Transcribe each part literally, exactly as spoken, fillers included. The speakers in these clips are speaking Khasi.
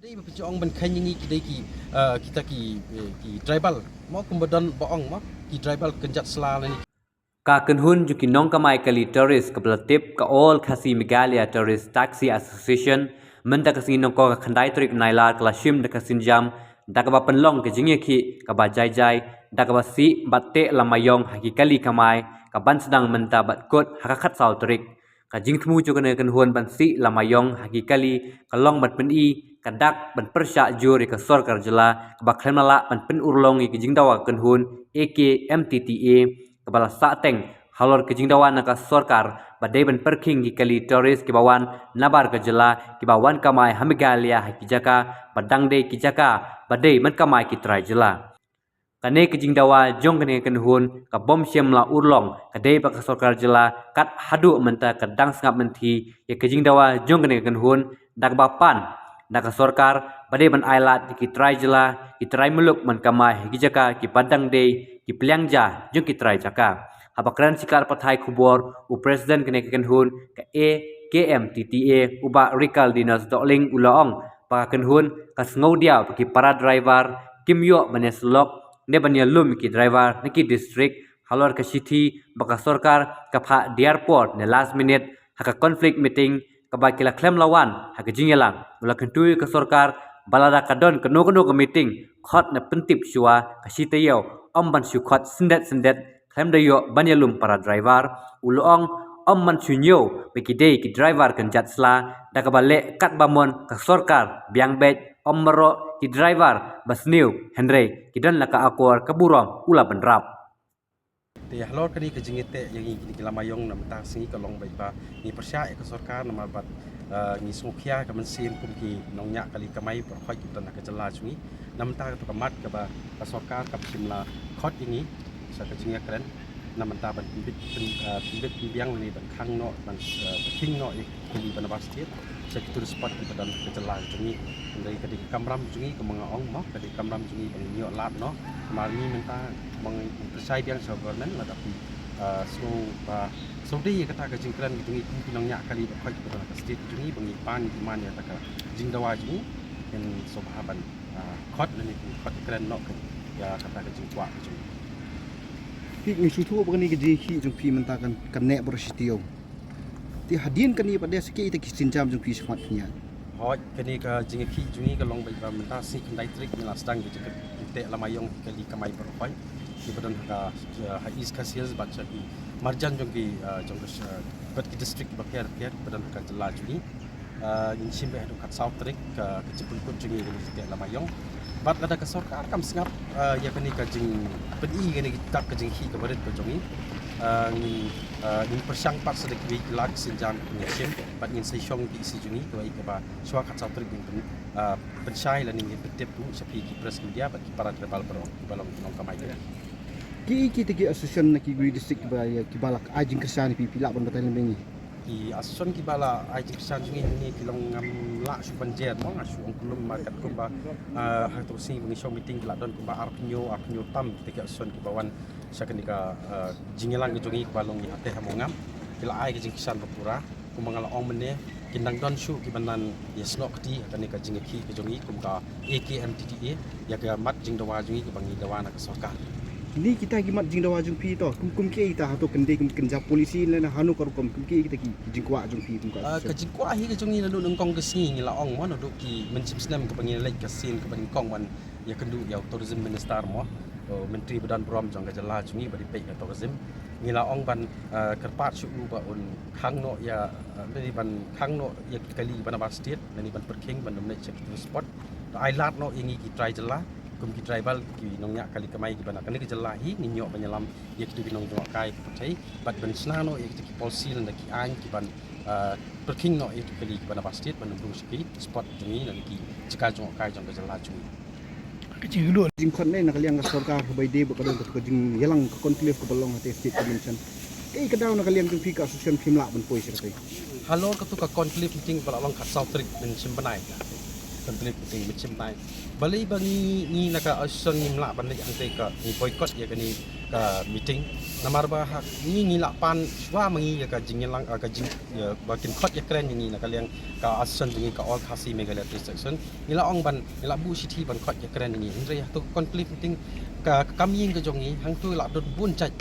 Dei ba pynshong ban kheiñ ïa ngi ki dei ki, eh, kita ki, eh, ki tribal. Mo kumba don ba ong mo ki tribal kynjat sla lane. Ka kynhun jong ki nongkamai kali tourist kaba la tip ka All Khasi Meghalaya Tourist Taxi Association mynta ka sngi Nyngkong ka khyndai tarik Nailar ka la shim da ka sienjam da kaba pynlong ka jingïakhih kaba jai jai da kaba sih bad teh lama ïong ha ki kali kamai kaban sdang mynta bad kut ha ka khatsaw tarik. Ka jingthmu jong kane ka kynhun ban sih lama ïong ha ki kali ka long ban pyni ka dak ban pyrshah jur ïa ka sorkar jylla kaba khlem lah ban pynurlong ïa ka jingdawa ka kynhun A K M T T A kaba la sahteng halor ka jingdawa na ka sorkar ba dei ban pyrkhing ki kali tourist kiba wan nabar ka jylla kiba wan kamai ha Meghalaya ha ki jaka ba dang dei ki jaka ba dei ban kamai ki trai jylla. Kane ka jingdawa jong kane ka kynhun ka bym shym la urlong ka dei ba ka sorkar jylla kat haduh mynta ka dang sngap mynthi ïa ka jingdawa jong kane ka kynhun da kaba pan da ka sorkar ba dei ban ailad ïa ki trai jylla ki trai muluk ban kamai ha ki jaka kiba dang dei ki pliang ja jong ki trai jaka. Haba kren sha ki lad pathai khubor u president kane ka kynhun ka A K M T T A u Bah Rikaldinus Dohling u la ong ba ka kynhun ka sngewdiaw ba ki para driver kim ïoh ban ïasyllok ne ban ïalum ïa ki driver na ki district halor ka shithi ba ka sorkar ka phah diar por ne last minute ha ka conflict meeting kaba ki la khlem la wan ha ka jingïalang. U la kyntu ïa ka sorkar ba lada ka don kano kano ka meeting khot ne pyntip shuwa ka shi taïew ym ban shu khot syndet syndet khlem da ïoh ban ïalum para driver. U la ong ym ban shu ñiew ba ki dei ki driver kynjat sla da kaba leh katba mon ka sorkar biang beit ym baroh ki driver ba sniew hynrei ki don la ka akor ka burom u la bynrap. Te halor kane ka jingïateh ïa ngi kine ki lama ïong na mynta ka sngi ka long beit ba ngi pyrshah ïa ka sorkar namar bad, eh, ngi sngewkhia ka mynsiem kum ki nongñiah kali kamai baroh ki don ha ka jylla jong ngi. Na mynta ka tu ka mat kaba ka sorkar kam shym la khot ïa ngi sha ka jingïakren na mynta ban pynbit pyn, eh, pynbit pynbiang lane ban khang noh ban, eh, pynkhing noh ïa kali ba nabar state sha ki tourist spot kiba don ha ka jylla jong ngi. Hynrei ka dei ka kamram jong ngi kumba nga ong mo ka dei ka kamram jong ngi ba ngin ïoh lad noh. Namar ngi mynta ba ngi pyrshah biang sha government lada phi, eh, sngew ba sngewdei ïa kata ka jingkren jong ngi kum ki nongñiah kali baroh kiba don ha ka state jong ngi ba ngi pan ngi demand ïa kata ka jingdawa jong ngi ngin sngewbha ban, eh, khot lane phi khot kren noh ka ïa kata ka jingkwah ka jong ngi. Phi ngi sngewthuh ba kane ka jingïakhih jong phi mynta kan kan neh baroh shi taïew. Te hadien kane pat de sa kiei kita ki sienjam jong phi shakhmat phi ñiah? Hooid, kane ka jingïakhih jong ngi ka long beit ba mynta sngi khyndai tarik ngi la sdang ka jingteh lama ïong ha ki kali kamai baroh kiba don ha ka, eh, ha East Khasi Hills bad sha ki marjan jong ki, eh, jong ka, eh, bad ki district kiba pher pher kiba don ha ka jylla jong ngi. Eh, ngin shim beit haduh khatsaw tarik ka, ka jingpynkut jong ngi ka jingteh lama ïong. Bad lada ka sorkar kam sngap, eh, ïa kane ka jingpyni kane ka dak ka jingkhih kaba rit ka jong ngi. Eh, ngin, eh, ngin pyrshang pat sa da kiwei ki lad ki sienjam kiba ngin shim bad ngin sa ïashong ki isi jong ngi kiwei kiba shuwa khatsaw tarik ngin pyn, eh, pynshai lane ngin pyntip ruh sha phi ki press media bad ki para tribal baroh kiba long ki nongkamai ka. Kiei kita ki association na kiwei district kiba ïa kiba la ai jingkyrshan ïa phi, phi lah ban batai lem ïa ngi? Ki association kiba la ai jingkyrshan jong ngi hangne ki long ngam lah shuh ban jer mo, nga shu ong khlem mar katkum ba, eh, ha kato ka sngi ba ngi shong meeting ki la don kumba arphew, arphew tam kita ki association kiba wan sha kane ka, eh, jingïalang ka jong ngi kaba long ngi hatei ha Mawngam. Ki la ai ka jingkyrshan ba pura kumba nga la ong mynne kin dang don shuh kiba nang ïasnoh kti ha kane ka jingïakhih ka jong ngi kum ka A K M T T A ïa ka mat jingdawa jong ngi kaba ngi dawa na ka sorkar. Kine kita ki mat jingdawa jong phi to kum kum kiei kita hato kynja kum kynja policy lane hano ka rukom kum kiei kita ki jingkwah jong phi kum ka, ah, association? Ka jingkwah hi ka jong ngi naduh nyngkong ka sngi ngi la ong mo naduh ki mynsiem snem kaba ngi leit ka sien kaba nyngkong ban ïakynduh ïa u tourism minister mo, u myntri ba don burom jong ka jylla jong ngi ba dei peit ka tourism. Ngi la ong ban, eh, kyrpad sha u ba un khang noh ïa, eh, lane ban khang noh ïa ki kali ba nabar state lane ban pyrkhing ban nym leit sha ki tourist spot. To ai lad noh ïa ngi ki trai jylla kum ki tribal ki nongñiah kali kamai kiba na kane ka jylla hi ngin ïoh ban ïalam ïa kito ki nongjngohkai ka pyrthei bad ban shna noh ïa kita ki policy lane ki aiñ kiban, eh, pyrkhing noh ïa ki kali kiba nabar state ban nym rung sha ki spot jong ngi lane ki jaka jngohkai jong ka jylla jong ngi. Ka jingkylluid jingkhot ne na ka liang ka sorkar haba ïadei bad ka don ka jingïalang ka conclave kaba long ha te state convention. Kaei ka daw na ka liang jong phi ka association phim lah ban poi sha katei? Halor kato ka conclave meeting ba la long khatsaw tarik mynshem bnai ka, ka Public meeting mynshem nai. Balei ba ngi, ngi na ka association ngim lah ban leit hangtei, ka ngi boycott ïa kane ka meeting. Namar ba ha ngi, ngi lah pan shuwa ma ngi ïa ka jingïalang, ah, ka jing, ïa, ba kin khot ïakren ïa ngi na ka liang ka association jong ngi ka All Khasi Meghalaya Trade Association. Ngi lah ong ban, ngi lah buh shithi ban khot ïakren ïa ngi. Hynrei ha tu ka conclave meeting ka, ka kam ïing ka jong ngi hangtu lah don bun jait,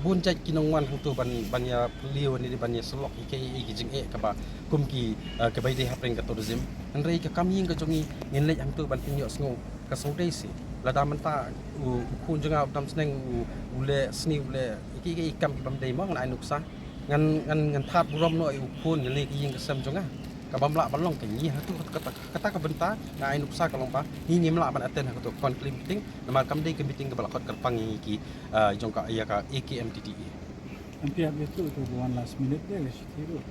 bun jait ki nongwan hangtu ban, ban ïa phylliew ne ban ïa syllok ïa ki, ïa ki jingeh kaba kum ki, eh, kaba ïadei hapdeng ka tourism. Hynrei ka kam ïing ka jong ngi ngin leit hangtu ban pynïohsngew. Ka sngewdei shi lada mynta u, u khun jong nga u Dam Sneng u, u leh sniew, u leh ïa ki, ïa ki kam ki bym dei, mo, ngan ai nuksa. Ngan, ngan, ngan thad burom noh ïa u khun lane ka ïing ka sem jong nga. Ka bym lah ban long. Ka ngi ha tu kata, kata, kata ka bynta nga ai nuksa ka long ba ngi ngim lah ban attend ha ka tu ka conclave meeting. Namar kam dei ka meeting kaba la khot kyrpang ïa ngi ki, ah, jong ka, ïa ka A K M T T A. Em phi hap ïathuh tu, one last minute de ka shithi ruh.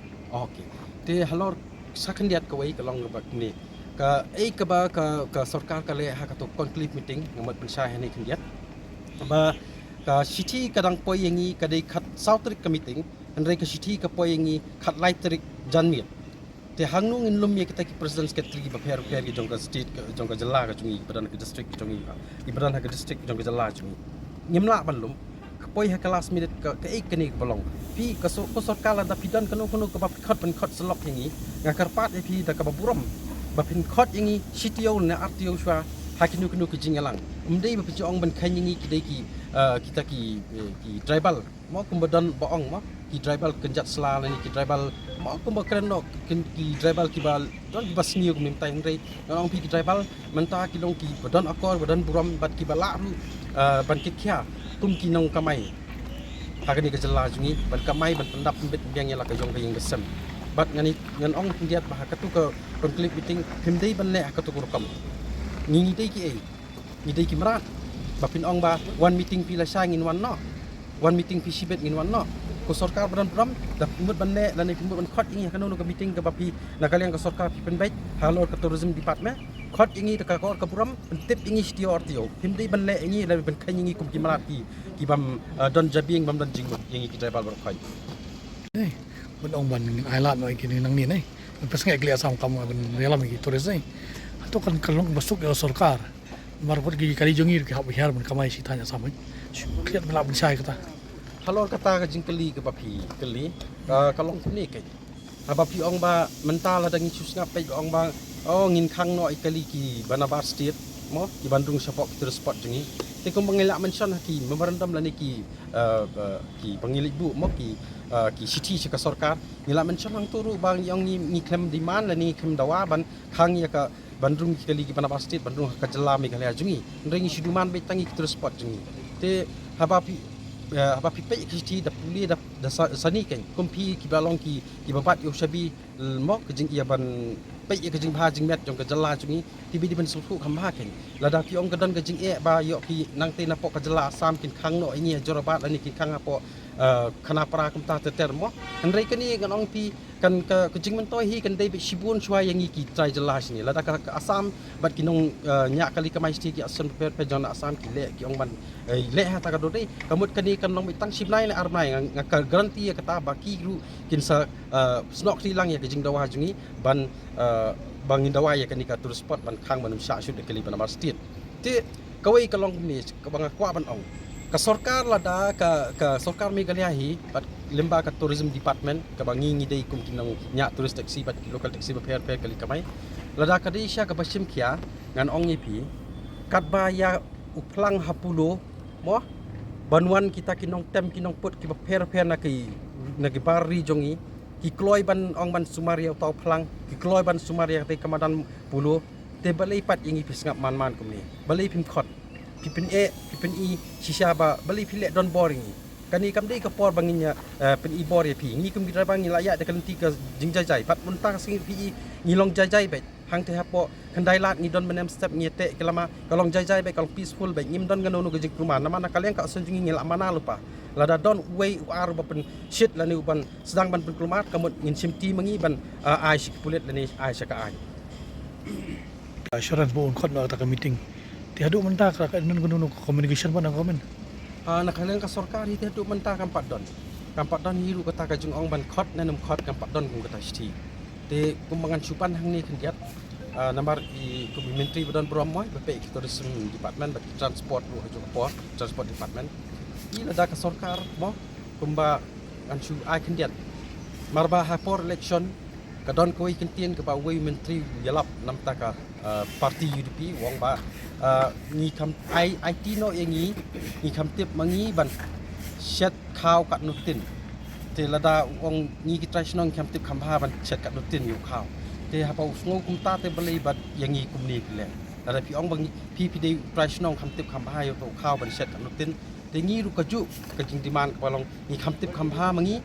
Okay. Te halor sa khyndiat kawei ka long kaba kine. Kaei kaba ka, ka sorkar ka leh ha ka tu ka conclave meeting, nga mut pynshai hangne khyndiat. Ba ka shithi ka dang poi ïa ngi ka dei khatsaw tarik ka meeting, hynrei ka shithi ka poi ïa ngi khatlai tarik janmiet. Te hangno ngin lum ïa kita ki president secretary kiba pher pher ki jong ka state, ka jong ka jylla ka jong ngi, kiba don ha ka district ka jong ngi, kiba don ha ka district jong ka jylla ka jong ngi. Ngim lah ban lum. Ka poi ha ka last minute ka, kaei kane kaba long. Phi ka so-, ko sorkar, lada phi don kano kano kaba phi khot ban khot syllok ïa ngi, nga kyrpad ïa phi da kaba burom ba phin khot ïa ngi shitaïew ne artaïew shuwa ha kino kino ki jingïalang. Ym dei ba phi ju ong ban kheiñ ïa ngi ki dei ki, eh, kita ki, eh, ki tribal. Mo, kumba don ba ong, mo, ki tribal kynjat sla lane ki tribal, mo, kumba kren noh, ki, ki tribal kiba don kiba sniew kumne mynta. Hynrei ngan ong phi, ki tribal mynta ki long kiba don akor, ba don burom bad kiba lah ruh, eh, ban kitkhia kum ki nongkamai ha kane ka jylla jong ngi, ban kamai, ban pyndap pynbeit pynbiang ïa la ka jong ka ïing ka sem. Bad ngan, ngan ong khyndiat ba ha ka tu ka conclave meeting phim dei ban leh ha ka tu ka rukom. Ngi, ngi dei kiei? Ngi dei ki mrad. Ba phin ong ba wan meeting phi lashai ngin wan noh, wan meeting phi shibit ngin wan noh. Ko sorkar ba don burom, da phi mut ban leh lane phi mut ban khot ïa ngi ha kano kano ka meeting kaba phi na ka liang ka sorkar phi pynbeit halor ka tourism department, khot ïa ngi da ka kor ka burom, pyntip ïa ngi shitaïew artaïew. Phim dei ban leh ïa ngi lane ban kheiñ ïa ngi kum ki mrad ki, ki bym, eh, don jabieng, bym don jingmut ïa ngi ki tribal baroh khoit. Ei, ban ong ban ai lad noh ïa kine nangne, ei. Ban pynsngewkhleh Assam kam ban ïalam ïa ki tourist, ei. Hato kan ka long ba suk ïa sorkar. Namar wat ki kali jong ngi ruh ki hap hiar ban kamai shi thaiñ Assam, ei. Shu khlieh ban lah ban shai kata. Halor kata ka jingkylli kaba phi kylli, ka, ka long kumne, kane. Haba phi ong ba mynta lada ngi shu sngap peit ba ong ba, oh, ngin khang noh ïa kali kiba nabar state, mo, kiban rung shapoh ki tourist spot jong ngi. Te kumba ngi la mention ha ki memorandum lane ki, eh, eh, kiba ngi leit buh, mo, ki, eh, ki shithi sha ka sorkar, ngi la mention hangto ruh ba ngi ong ngi, ngi khlem demand lane ngi khlem dawa ban khang ïa ka, ban rung ki kali kiba nabar state ban rung ha ka jylla Meghalaya jong ngi. Hynrei ngi shu demand beit tang ïa ki tourist spot jong ngi. Te haba phi, eh, haba phi peit ïa ka shithi da pule da, da sa-, sani, kane, kum phi kiba long ki, kiba bat ïa u shabi, mo, ka jingïa ban peit ïa ka jingbha jingmiat jong ka jylla jong ngi, phi beit ban sngewthuh kham bha, kane. Lada phi ong ka don ka jingeh ba ïoh ki nangtei napoh ka jylla Assam kin khang noh ïa ngi ha Jorabat lane kin khang hapoh, eh, Khanapara kumta ter ter, mo. Hynrei kane ngan ong phi, kan ka, ka jingmyntoi hi kan dei beit shibun shuwa ïa ngi ki trai jylla shane. Lada ka, ka Assam bad ki nong, eh, ñiah kali kamai shithi, ki association bapher bapher jong na Assam ki leh, ki ong ban, eh, leh ha kata ka dur dei, ka mut kane kan long beit tang shi bnai ne ar bnai. Nga, nga ka guarantee ïa kata ba ki ruh kin sa, eh, snoh kti lang ïa ka jingdawa jong ngi ban, eh, ba ngin dawa ïa kane ka tourist spot ban khang ban ym shah shut da kali ba nabar state. Te kawei ka long kumne kaba nga kwah ban ong. Ka sorkar, lada ka, ka sorkar Meghalaya hi bad lyngba ka tourism department kaba ngi, ngi dei kum ki nongñiah tourist taxi bad ki local taxi bapher bapher kali kamai, lada ka dei sha kaba shim khia, ngan ong ïa phi, katba ïa u phlang ha Polo, mo, ban wan kita ki nongtem ki nongput kiba pher bapher na ki, na ki bar ri jong ngi, ki kloi ban ong ban sumar ïa uta u phlang, ki kloi ban sumar ïa katei ka madan Polo. Te balei pat ïa ngi phi sngap man man kumne? Balei phim khot? Phi pyn-eh, phi pyn-i shisha ba balei phi leh don bor ïa ngi? Kane kam dei ka por ba ngin ïa, eh, pyn-i bor ïa phi. Ngi kum ki driver ngi la ïaid da ka lynti ka jingjai jai. Bad mynta ka sngi phi i ngi long jai jai beit. Hangtei hapoh Khyndai Lad ngi don mynne step ngi ïateh ki lama, ka long jai jai beit, ka long peaceful beit. Ngim don kano kano ka jingkulmar. Namar na ka liang ka association jong ngi ngi la mana lypa. Lada don uwei u ar uba pynshit lane uban sdang ban pynkulmar, ka mut ngin shim ti ma ngi ban, ah, ai sha ki pulit lane ai sha ka aiñ. Assurance ba un khot noh kata ka meeting. Te haduh mynta ka, ka don kano kano ka communication bad na government? Ah, na ka liang ka sorkar hi te haduh mynta kam pat don. Kam pat don hi ruh kata ka jingong ban khot ne ym khot, kam pat don kum kata shithi. Te kumba ngan shu pan hangne khyndiat, Ah, namar i kum i myntri ba don burom mo, ba peit ki tourism department, ba ki transport ruh ha ka por, transport department. I lada ka sorkar mo, kumba ngan shu ai khyndiat. Namar ba ha por election, ka don kawei ka ktien kaba uwei u myntri u ïalap namar ka, ah, party U D P, u ong ba, ah, ngi kham ai, ai ti noh ïa ngi, ngi kham tip ma ngi ban shet khaw katno tin. Te lada u ong ngi ki trai shnong kham tip kham bha ban shet katno tin ïa u khaw. Te haba u sngew kumta te balei bad ïa ngi kumne phi leh. Lada phi ong ba ngi, phi, phi dei u trai shnong kham tip kham bha ïa u khaw ban shet katno tin. Te ngi ruh kajuh ka jingdemand kaba long ngi kham tip kham bha ma ngi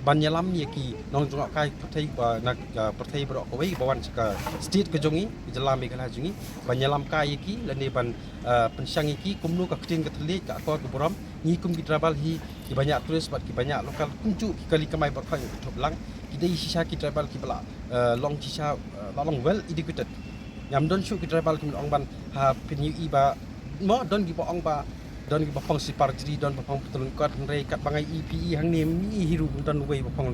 ban ïalam ïa ki nongjngohkai pyrthei ba na, ah, pyrthei baroh kawei ba wan sha ka state ka jong ngi, ka jylla Meghalaya jong ngi, ban ïalam kai ïa ki lane ban, ah, pynshang ïa ki kumno ka ktien ka thylliej, ka akor ka burom. Ngi kum ki tribal hi, kiba ñiah tourist bad kiba ñiah local kumjuh ki kali kamai baroh hi ka thup lang. Ki dei shisha ki tribal kiba la, ah, long shisha, ah, la long well educated. Ngam don shuh ki tribal kim ong ban ha pynïohi ba mo don kiba ong ba don kiba phong slipar jri, don ba phong patlun kot, hynrei katba nga ïohi phi i hangne mi hi ruh don uwei ba phong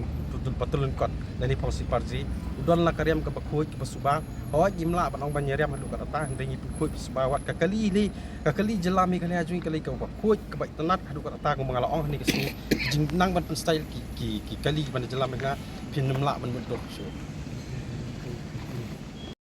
patlun kot lane phong slipar jri. U don la ka riam kaba khuid kaba suba. Hooid ngim lah ban ong ban ïa riam haduh katta, hynrei ngi pynkhuid ba suba wat ka kali ne ka kali jylla Meghalaya jong ngi ka kali kaba khuid kaba itynnad haduh katta, kumba nga la ong hangne ka sngi. Jingnang ban pynstyle ki, ki, ki kali ban jylla Meghalaya phin ym lah ban mutdur shuh.